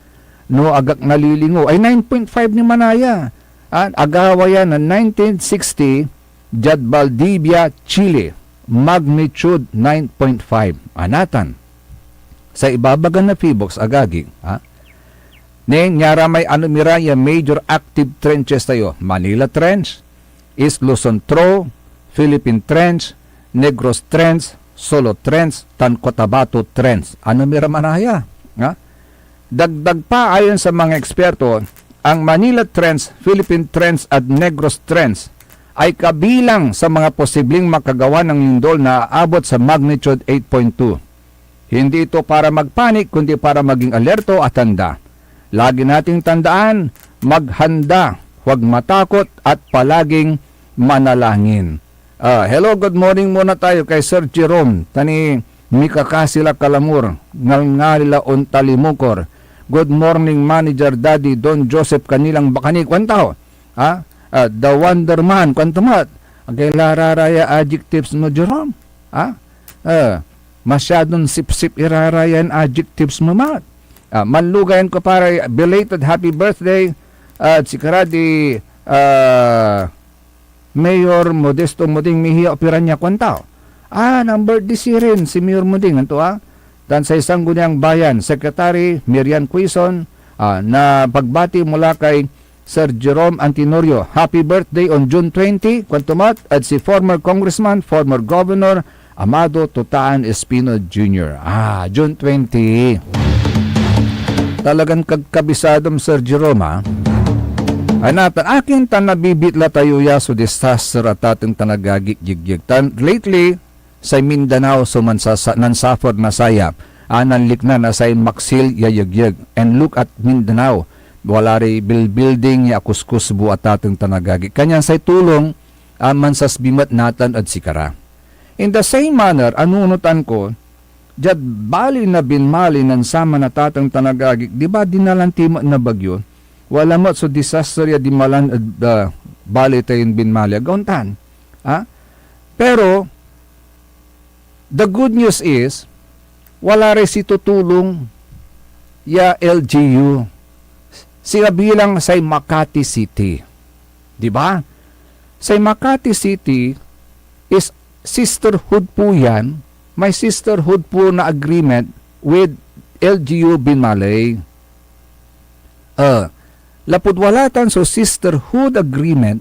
No agak nalilingo, ay nine point five ni manaya. Ha? Agawa yan na nineteen sixty, diad Valdivia, Chile. Magnitude nine point five. Anatan. Sa ibabaga na PHIVOLCS, agagi, ha? Nen, niara may anumira ya major active trenches tayo. Manila Trench, East Luzon Trough, Philippine Trench, Negros Trench, Sulu Trench, tan Cotabato Trench. Anumira manaya, ha? Dagdag pa, ayon sa mga eksperto, ang Manila Trench, Philippine Trench at Negros Trench ay kabilang sa mga posibleng makagawa ng lindol na aabot sa magnitude eight point two. Hindi ito para magpanik, kundi para maging alerto at handa. Lagi nating tandaan, maghanda, huwag matakot, at palaging manalangin. Ah, hello, good morning muna tayo kay Sir Jerome, ta ni mikakasi la kalamor, ngalngali la ontalimukor. Good morning, Manager Daddy Don Joseph Kanilang Bakani, kuan taw. Ha? Ah, The Wonder Man, kuan to met. Agay la raraya adjectives mo, Jerome. Ha? Ah, masyadon sipsip irarayan adjectives mo, met. Ah, manlugayan ko para belated happy birthday, ah, sikara di, ah, Mayor Modesto Moding Mejia Opiranya, kuan taw. Ah, nang-birthday sirin si Mayor Moding, anto, ah? Tan say Sangguniang Bayan, Secretary Miriam Quizon, ah, na pagbati mula kay Sir Jerome Antenorio. Happy birthday on June twenty, kuan to met, ed si former Congressman, former Governor, Amado Tutaan Espino Junior. Ah, June twenty. Talagan kag-, kabisadom, Sir Jerome, ah. Ay natan, akin tan nabibitla tayo ya so disaster a taten tan agagik-gigyeg. Tan lately, say Mindanao so mansasa-, nansuffer na saya, ah, nanlikna na say maksil ya yegyeg. And look at Mindanao, wala ray bilbilding ya akuskusbo a taten tan agagik. Kanyan say tulong, ah, mansasbi met natan ed sikara. In the same manner, anunotan ko, diad bali na binmali nen saman a taten tan agagik, di ba dinalan ti met na bagyo? Wala met so disaster ya dinmalan ed, ah, bali tayon binmali. Agaw tan. Ha? Pero, the good news is, wala ray situtulong ya L G U. Singa bilang say Makati City. Di ba? Say Makati City is sisterhood po yan. May sisterhood po na agreement with L G U Binmaley. Ah, lapud wala tan so sisterhood agreement,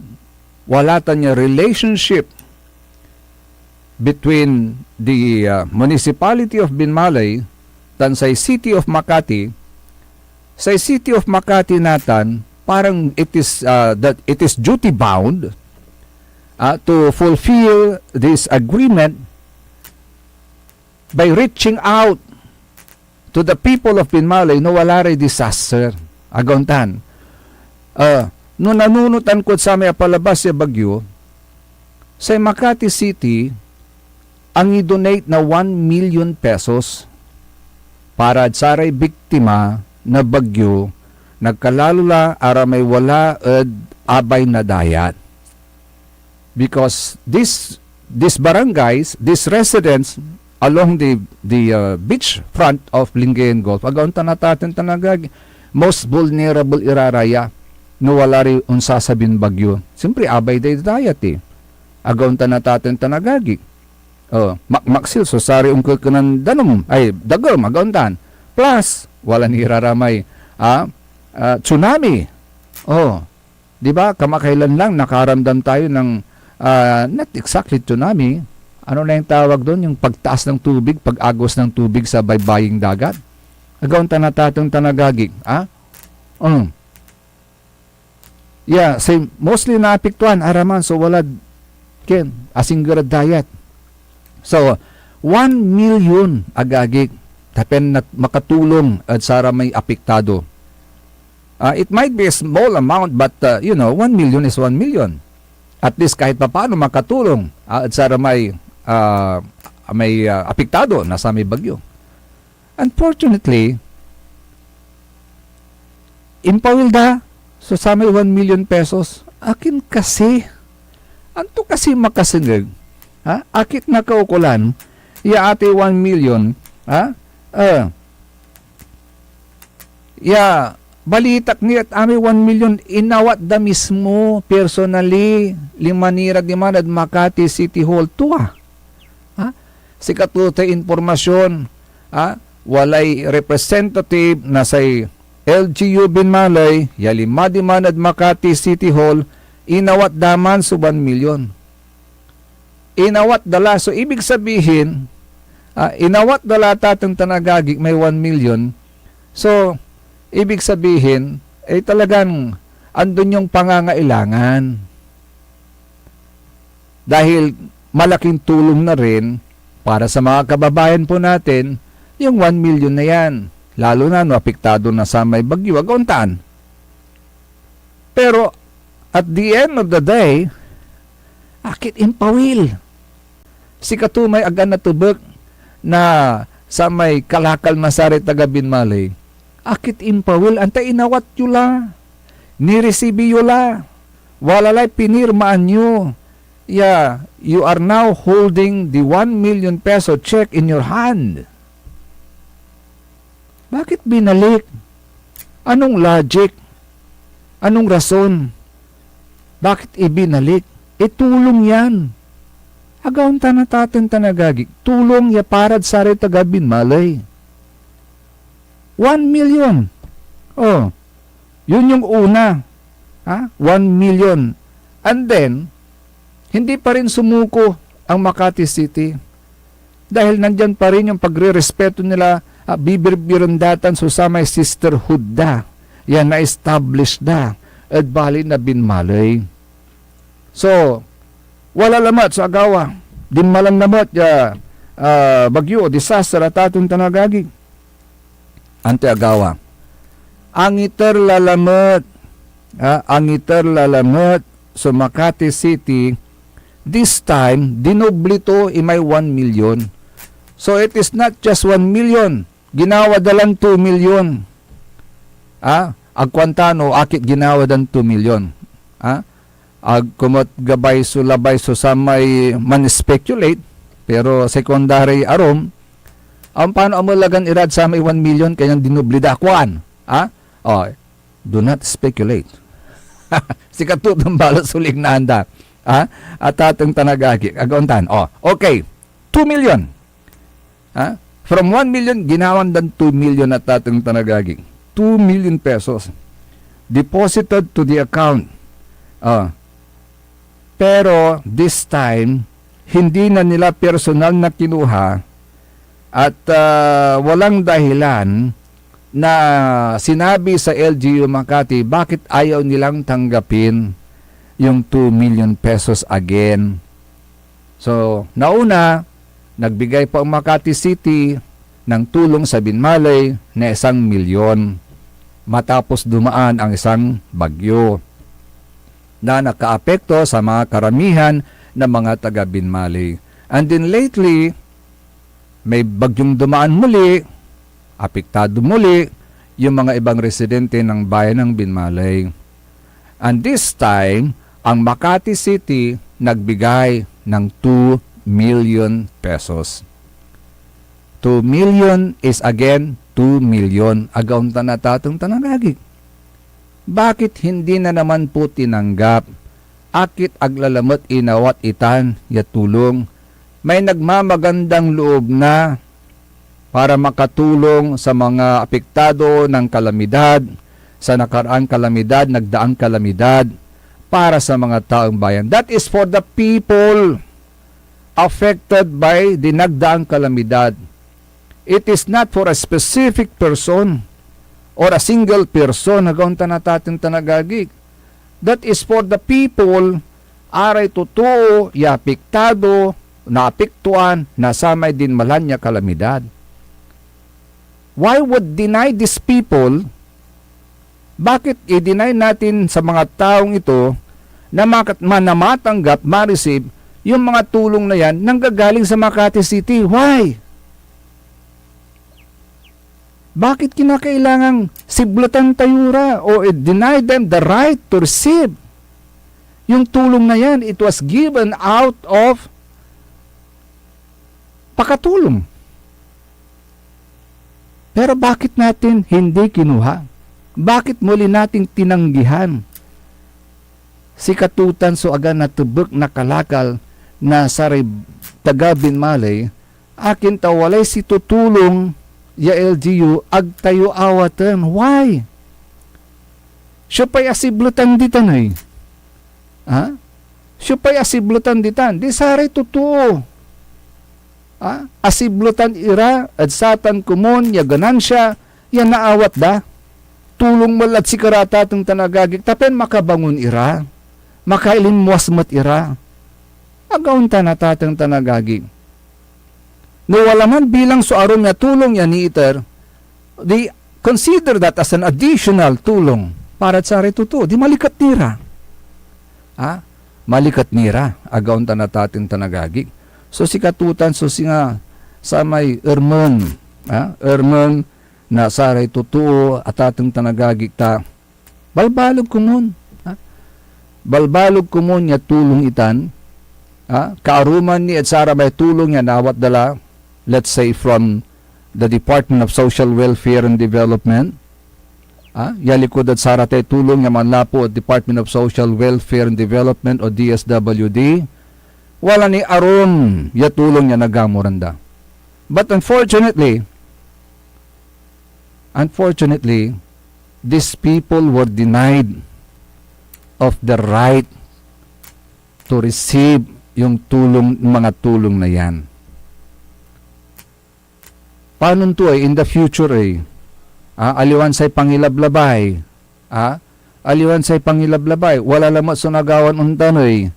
wala tan ya relationship between the, uh, municipality of Binmaley tan say City of Makati, say City of Makati natan, parang it is, uh, that it is duty bound, uh, to fulfill this agreement by reaching out to the people of Binmaley no wala ray disaster. Agaw tan. Ah, no nanunotan kod samay apalabas ya bagyo, say Makati City, angi-donate na one million pesos para ed saray biktima na bagyo, nagkalalo la aramay wala ed abay na dayat. Because this, these barangays, these residents along the, the, uh, beach front of Lingayen Gulf, agaw tan a taten tan agagi, most vulnerable iraraya no wala ray onsasabin bagyo. Siyempre, abay day dayat eh. Agaw tan a taten tan agagi. Oh, makmaksil so saray onkekenan danum, ay, dagem, agaw tan. Plus, wala ni iraramay, ah, ah, tsunami. Oh, di ba? Kamakailan lang nakaramdam tayo ng, ah, not exactly tsunami. Ano na yung tawag doon? Yung pagtaas ng tubig, pag-agos ng tubig sa baybaying dagat. Agaw tan a taten tan agagi, ah? Mm. Ya, say mostly naapektuhan, araman so walad, ken, asingger ed dayat. So, one million, agagik, ta pian nat-, makatulong ed saramay apektado. Ah, it might be a small amount, but, uh, you know, one million is one million. At least kahit papaano makatulong, ah, ed saramay, ah, may, ah, apektado na samay bagyo. Unfortunately, impawil da so samay one million pesos. Akin kasi? Anto kasi makasengeg? Ha? Akit na kaukolan ya atay one million, ha? Ah, ya balitak ni et amay one million, inawat da mismo personally, linma ni ra diman ed Makati City Hall tua. Ha? Sikato tay impormasyon, ha? Walay representative na say L G U Binmaley ya linma diman ed Makati City Hall, inawat da man so one million. Inawat da la. So, ibig sabihin, ah, inawat da la, tateng tan agagik, may one million. So, ibig sabihin, eh, talagang andon yung pangangailangan. Dahil malaking tulong na rin para sa mga kababayan po natin yung one million na yan. Lalo na no apektado na samay bagyo, agaw ontan. Pero at the end of the day, akit impawil? Sikato may ag natebek na samay kalakal na saray taga Binmaley. Akit impawil? Anta inawat yo la, nirisibi yo la, wala lay pinirmaan yo. Ya, you are now holding the one million peso check in your hand. Bakit binalik? Anong logic? Anong rason? Bakit ibinalik? Eh, tulong yan. Agaw ontan, tateng tan agagik, tulong ya parad saray taga Binmaley. One million. Oh, yun yung una. Ha? One million. And then, hindi pa rin sumuko ang Makati City. Dahil nandyan pa rin yung pagrerespeto nila, ah, bibirbiren da tan so samay sisterhood da, yan na-establish da ed bali na Binmaley. So, wala lamet so agawa. Dinmalan lamet ya, ah, bagyo, disaster, a tateng tan agagik. Antoy agawa? Angiter la lamet, ah, angiter la lamet so Makati City. This time, dinobli to imay one million. So, it is not just one million. Ginawa da lan two million. Ah, agkuan ta no, akit ginawa dan two million. Ah, ag ko met gabay so labay so samay man-speculate, pero secondary arum, ampano amelagan irad samay one million kanyan dinobli da, kuan? Ah? Oh, do not speculate. Sikato tan balet so liknaan da. Ah? A tateng tan agagik, agaw ontan. Oh, okay. Two million. Ha? From one million, ginawan dan two million, a tateng tan agagik. Two million pesos deposited to the account. Ah. Pero this time, hindi na nila personal na kinuha at, ah, walang dahilan na sinabi sa L G U Makati bakit ayaw nilang tanggapin yung two million pesos again. So, nauna, nagbigay po ang Makati City ng tulong sa Binmaley na isang milyon matapos dumaan ang isang bagyo na nakaapekto sa mga karamihan ng mga taga Binmaley. And then lately, may bagyong dumaan muli, apektado muli yung mga ibang residente ng bayan ng Binmaley. And this time, ang Makati City nagbigay ng two million pesos. Two million is again two million. Agaw ontan, a tateng tan agagik. Bakit hindi na naman po tinanggap? Akit ag la lamet inawat itan ya tulong? May nagmamagandang loob na para makatulong sa mga apektado ng kalamidad, sa nakaraang kalamidad, nagdaang kalamidad, para sa mga taong bayan. That is for the people affected by the nagdaang kalamidad. It is not for a specific person or a single person, agaw ontan, a tateng tan agagik. That is for the people, aray totoo ya apektado, naapektuan na samay dinmalan ya kalamidad. Why would deny these people? Bakit i-deny natin sa mga taong ito na makat-, manamatanggap, ma-receive yung mga tulong na yan nanggagaling sa Makati City? Why? Bakit kinakailangang sibletan tayo ra o i-deny them the right to receive yung tulong na yan? It was given out of pakatulong. Pero bakit natin hindi kinuha? Bakit muli nating tinanggihan? Sikatotan so aga natebek na kalakal na saray taga Binmaley, akin ta walay sitotulong ya L G U, ag tayo awaten. Why? Siopay asibletan ditan ey? Ha? Siopay asibletan ditan? Di saray totoo. Ha? Asibletan ira ed satan komun ya ganansia ya naawat da. Tulong met lad sikara, tateng tan agagik, ta pian makabangon ira, makailimwas met ira. Agaon tan, tateng tan agagik. No wala man bilang so arum ya tulong ya niiter, they consider that as an additional tulong para saray totoo. Di maliket ni ra. Ha? Maliket ni ra, agaon tan, tateng tan agagik. So, sikatotan so singa samay ermen, ha? Ermen na saray totoo, tateng tan agagik, ta balbaleg komun, ha? Balbaleg komun ya tulong itan, ha? Kaaruman ni ed saramay tulong ya naawat da la, let's say, from the Department of Social Welfare and Development, ha? Ya likud ed saratay tulong ya manlapu ed Department of Social Welfare and Development o D S W D, wala ni arum ya tulong ya nagamuran da. But unfortunately, unfortunately, these people were denied of the right to receive yung tulong, mga tulong na yan. Panon to ey, in the future ey? Ah, aliwan say pangilablabay. Ah, aliwan say pangilablabay. Wala lamet so nagawan ontan ey.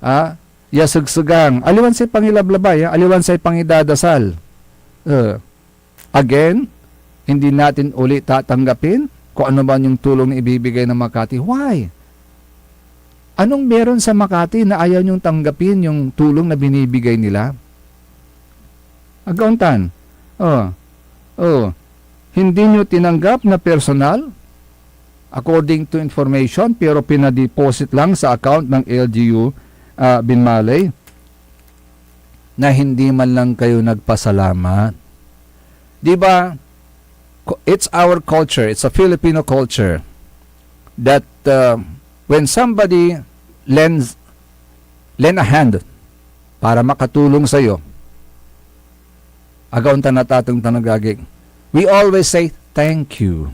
Ah, ya segsegang. Aliwan say pangilablabay, ah, aliwan say pangidadasal. Eh, again, hindi natin uli tatanggapin kung ano man yung tulong na ibibigay ng Makati. Why? Anong meron sa Makati na ayaw niyong tanggapin yung tulong na binibigay nila? Agaon tan. Oh. Oh. Hindi niyo tinanggap na personal, according to information, pero pinadeposit lang sa account ng L G U, ah, Binmaley, na hindi man lang kayo nagpasalamat. Di ba? Cu-, it's our culture, it's a Filipino culture that, uh, when somebody lends, lend a hand para makatulong sa'yo, agaon tan, tateng tan agagik, we always say, "Thank you."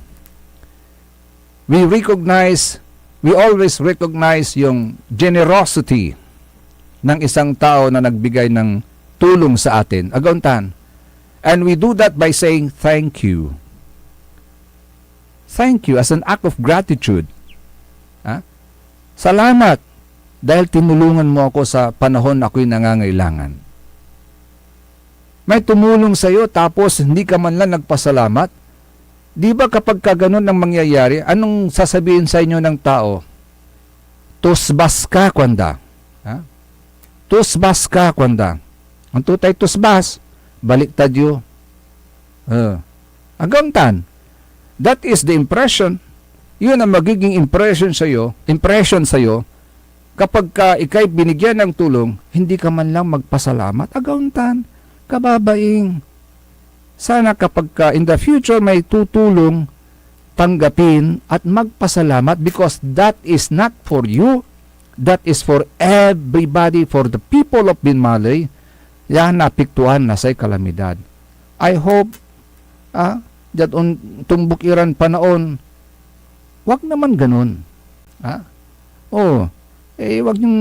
We recognize, we always recognize yung generosity ng isang tao na nagbigay ng tulong sa atin. Agaon tan. And we do that by saying, "Thank you." Thank you as an act of gratitude. Ha? Salamat dahil tinulungan mo ako sa panahon ako'y nangangailangan. May tumulong sa'yo tapos hindi ka man lang nagpasalamat? Di ba kapag ka ganun ang mangyayari, anong sasabihin sa inyo ng tao? "Tusbas ka," kuanda. Ha? "Tusbas ka," kuanda. Anto tay tusbas? Baliktad yo. Eh, agaon tan. That is the impression. Yun ang magiging impression sa'yo, impression sa'yo, kapag ka ikay binigyan ng tulong, hindi ka man lang magpasalamat. Agaon tan, kababaing. Sana kapag ka in the future may tutulong, tanggapin at magpasalamat, because that is not for you. That is for everybody, for the people of Binmaley, ya naapektuhan na say kalamidad. I hope, ah, diad on-, tumbok iran panaon, wag naman ganun. Ah? Oh, eh, wag yung,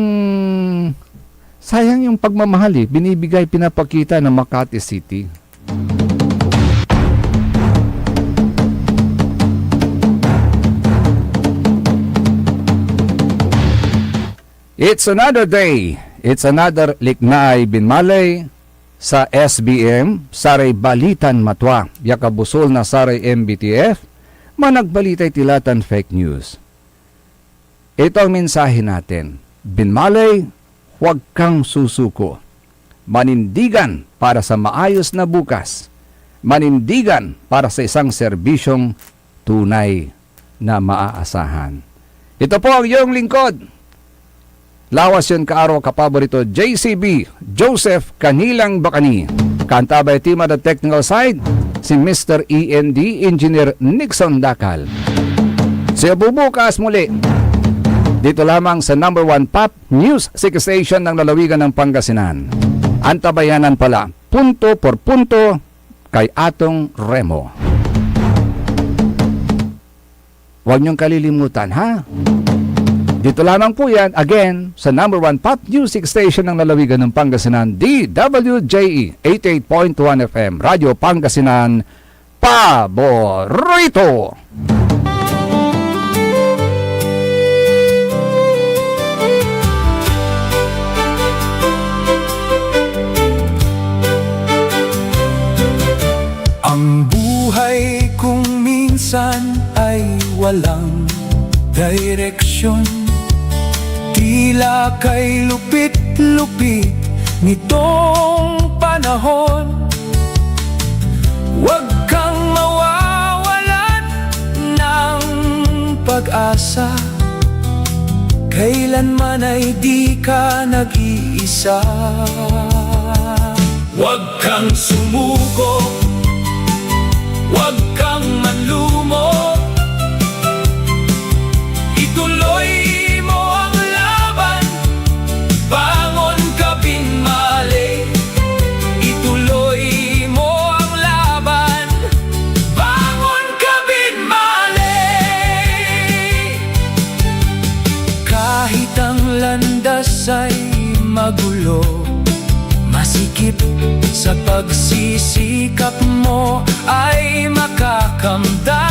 sayang yung pagmamahal eh, binibigay, pinapakita ng Makati City. It's another day. It's another liknaay binmaley sa S B M, saray balitan matwa ya kabusol na saray M B T F, managbalitay tila tan fake news. Ito ang mensahe natin. Binmaley, huwag kang susuko. Manindigan para sa maayos na bukas. Manindigan para sa isang serbisyong tunay na maaasahan. Ito po ang iyong lingkod, lawas yon kaaro, kapaborito, J C B, Joseph Canilang Bacani. Kantabay team at the technical side, si Mister E N D, Engineer Nixon Dacal. See you bubukas muli, dito lamang sa number one pop news station ng lalawigan ng Pangasinan. Antabayanan pala, punto por punto, kay Atong Remo. Huwag niyong kalilimutan, ha? Dito lamang po yan, again, sa number one pop music station ng lalawigan ng Pangasinan, D W J E, eighty-eight point one F M, Radyo Pangasinan, paborito. Ang buhay kong minsan ay walang direksyon. Tila kay lupit-lupit nitong panahon. Huwag kang mawawalan ng pag-asa. Kailanman ay di ka nag-iisa. Huwag kang sumuko, huwag kang manlumo. Ituloy mo ang laban, bangon ka, binmali. Ituloy mo ang laban, bangon ka, binmali. Kahit ang landas ay magulo, masikip sa pagsisikap mo ay makakamtan.